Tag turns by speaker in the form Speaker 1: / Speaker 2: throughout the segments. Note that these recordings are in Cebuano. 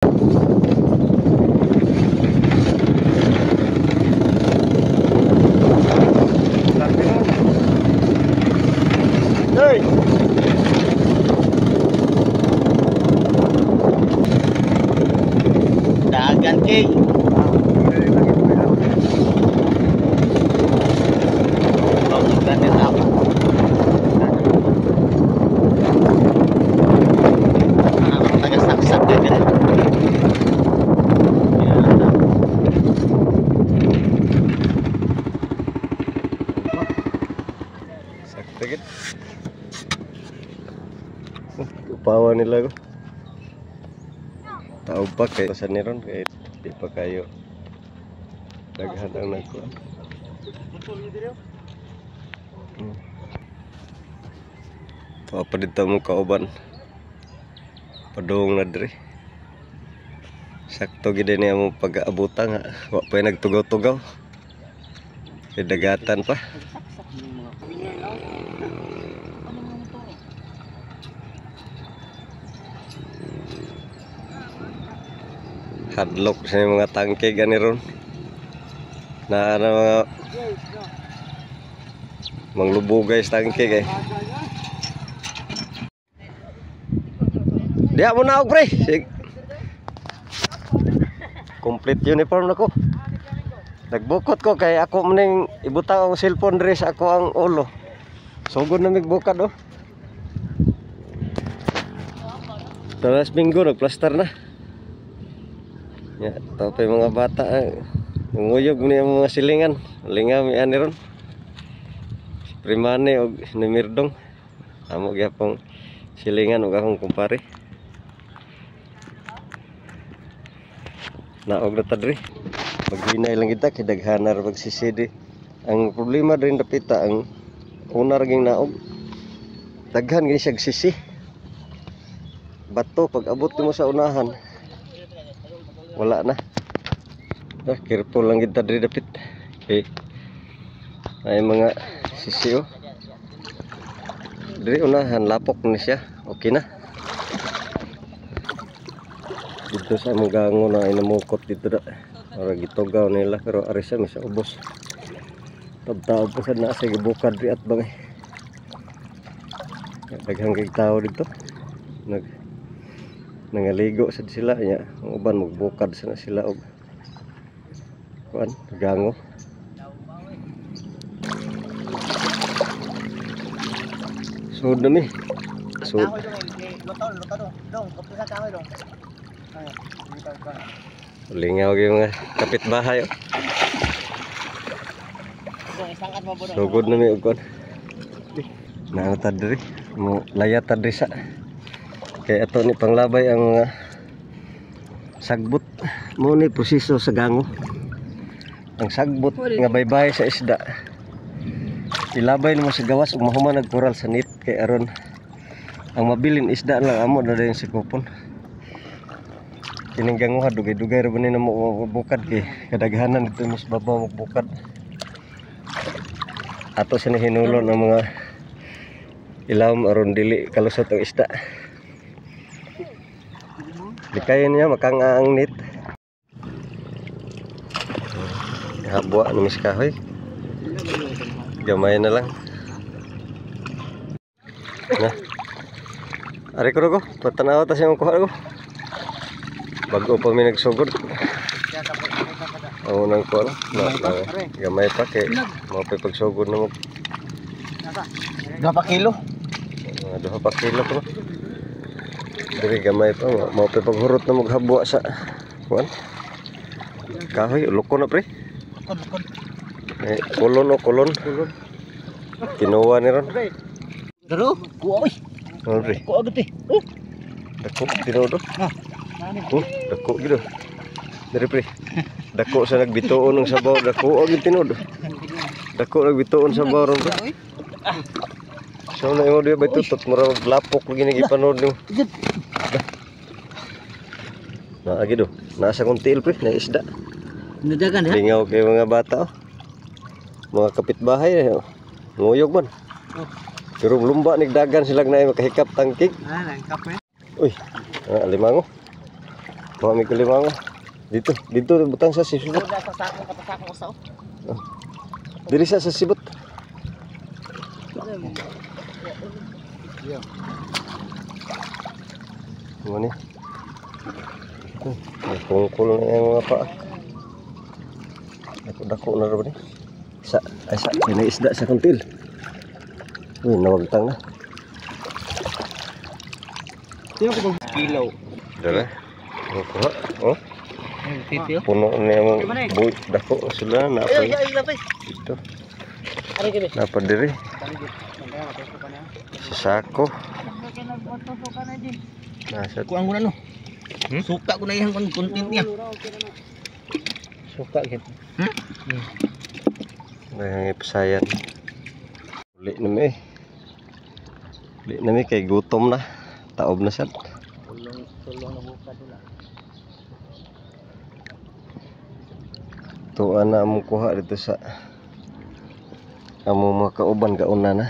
Speaker 1: Hey!
Speaker 2: Dagan king. Taga-saksak din.
Speaker 1: Sakto gid. Upawa nila ko. Tao pa kay sa niron kay di pa kayo daghan ang nagkuan. Pa pa dito mo kauban. Padung na diri. Sakto gid ni among pag-abutan ha. Wa pa nagtugaw-tugaw. Kay dagatan pa. Hadlok sa mga tangke gani ron. Na ana mga manglubugay sa tangke kay. Diha mo na og pre. Sig. Complete uniform na ko. Nagbukot ko kay ako maning ibutang ang cellphone diri sa ako ang ulo. Sugod na migbukad oh. Talas minggo nagplastar na. Ya, tapo yung mga bata eh. Nguyog ni ang mga silingan. Lingaw mi ani ron. Si Primane og ni Mirdong. Amo gyapong silingan og akong kumpare. Naog na ta diri. Maghinay lang kita kay daghanar magsisidi. Ang problema diri dapita ang una ra ging naog. Daghan gini siya sisi. Bato pag abot nimo sa unahan. Wala na. Ah, careful lang kita diri dapit. Okay. Ay mga sisi oh. Diri unahan lapok ni siya. Okay na. Dito sa among gango na inamukot dito da. Ora gitugaw nila pero ari siya may sa ubos. Tabtaob pa sad na sa gibukad di at bangay. Daghang kay tao dito. Nangaligo sad sila nya. Ang uban magbukad sana sila og kuan gango. Sud na mi. Sud. Lingaw gyud mga kapitbahay. Sugod na mi og kuan. Naa ta diri mo layat ta diri sa kay ato ni panglabay ang mga sagbot. Mo ni proseso sa gango. Ang sagbot nga baybay sa isda. Ilabay nimo sa gawas ug mahuman nagkural sa net kay aron ang mabilin isda lang amo na dayon sa kupon. Kining ganguha dugay-dugay ra ba ni namo bukad kay kadaghanan dito mas babaw magbukad. Ato sa hinulon ang mga ilawom aron dili kalusot ang isda. Likayon niya makanga ang net. Habwa ni Miss Kahoy. Gamay na lang. Na. Ari ko ko, patanaw ta siyang kuha ko. Bago pa mi nagsugod. Ang unang kuha na, gamay pa kay mao pa pagsugod na mo.
Speaker 2: 2 pa kilo.
Speaker 1: 2 pa kilo ko. Diri gamay pa mao pa paghurot na maghabwa sa kuan. Kahoy loko na pre.
Speaker 2: Lukon.
Speaker 1: Eh, kulon o kulon. Kinuha ni ron.
Speaker 2: Daro, kuha oy.
Speaker 1: Ano pre?
Speaker 2: Kuha gud eh. Oh.
Speaker 1: Dako tinuod. Oh, dako gid. Diri pre. Dako sa nagbituon ng sabaw, dako og tinuod. Dako nagbituon sa sabaw ron pre. So na imo diya bay tutot mura maglapok lagi ni gipanood nimo. Naa gid oh. Nasa kong tiil pre, na isda.
Speaker 2: Nadagan ha.
Speaker 1: Lingaw kay mga bata oh. Mga kapitbahay oh. Nguyog man.
Speaker 2: Oh.
Speaker 1: Pero lumba nigdagan sila na makahikap tangkig.
Speaker 2: Ah, nangkap eh.
Speaker 1: Uy, alimango. Kuha mi kalimango. Dito, dito butang sa sibot.
Speaker 2: Sa sakong katasakong usaw.
Speaker 1: Diri sa sibot. Mo ni. Kungkol na yung mga paa. Dako dako na rin ni. Sa, ay sa, may isda sa kuntil. Uy, nawagtang na.
Speaker 2: Sino ko kilaw?
Speaker 1: Dara. Kuha. Oh,
Speaker 2: Titio.
Speaker 1: puno na yung buy. Dako sila na pa
Speaker 2: Ay, ay, lapis.
Speaker 1: dito.
Speaker 2: Ari kibi.
Speaker 1: Napa diri sa sako. Nasa
Speaker 2: Kuang ko na no. Suka ko na iyang content niya. Suka gid.
Speaker 1: May pasayan. Uli na mi. Uli na mi kay gutom na. Taob na sad.
Speaker 2: Tulong tulong na buka dula.
Speaker 1: Tuwa na among kuha dito sa among mga kauban kauna na.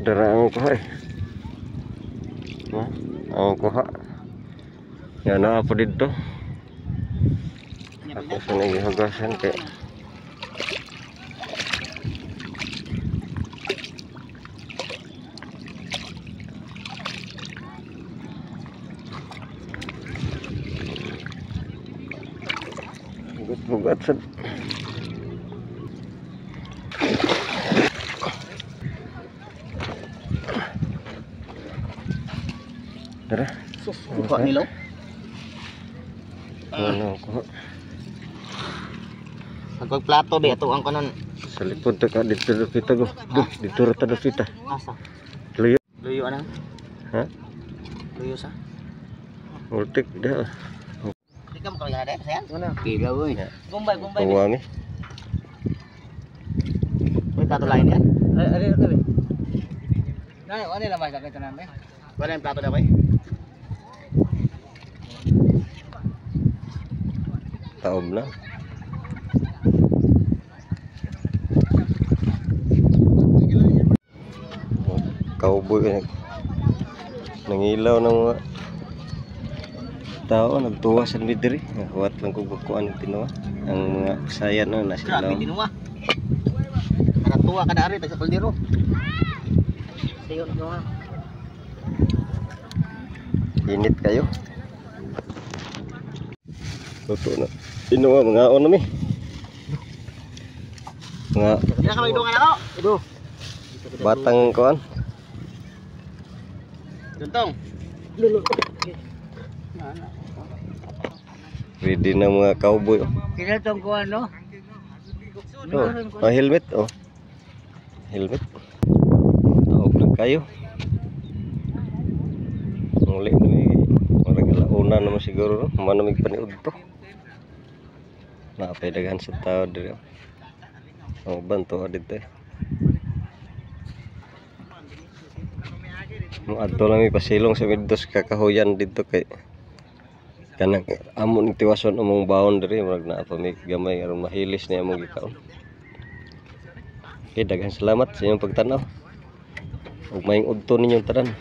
Speaker 1: Dara ang kuha eh. Ha? Ang kuha. Yan na po dito. Ako sa nagihugasan kay Hugat-hugat sad. Tara.
Speaker 2: Sus, kuha nilo.
Speaker 1: Ano kuha?
Speaker 2: Pagpag plato be ato ang kanon.
Speaker 1: Sa likod ta ka dito dapita go. Dito ra ta dapita.
Speaker 2: Asa?
Speaker 1: Luyo.
Speaker 2: Luyo ana.
Speaker 1: Ha?
Speaker 2: Luyo sa.
Speaker 1: Multik dah.
Speaker 2: Di ka mo kaya sayan? Ano? Kilaw oy. Bombay, bombay.
Speaker 1: Kuha mi.
Speaker 2: Uy, plato lain yan. Ay, ari ra kabe. Nay, wala lang ba sakit na Wala yung plato na koy.
Speaker 1: Taob na. Cowboy ka nangilaw ng mga tao nagtuwa sa midiri. Nakuhat lang ko bukuan ng tinuwa. Ang mga sayan na nasa
Speaker 2: Grabe
Speaker 1: ilaw.
Speaker 2: tinuwa. Nakatuwa ka na ari tag sa kaldero. Sayo na.
Speaker 1: Init kayo. Luto na. Tinuwa mga on mi. Mga
Speaker 2: Dila ka magdungan ako. Do.
Speaker 1: batang kuan.
Speaker 2: Duntong.
Speaker 1: Ready na mga cowboy. Oh.
Speaker 2: Kila tong kuan no?
Speaker 1: Oh, ah, helmet oh. Helmet. Taob lang kayo. Muli na may marag alauna naman siguro no. Manamig paniud to. Naapay daghan sa tao diri. Ang uban to dito. Eh. Mo adto lang mi pasilong sa Middos kakahuyan dito kay kanang amo ning tiwason among baon diri murag naa pa mi gamay aron mahilis ni among gikaon. Okay, daghang salamat sa inyong pagtan-aw. Ug maayong udto ninyong tanan.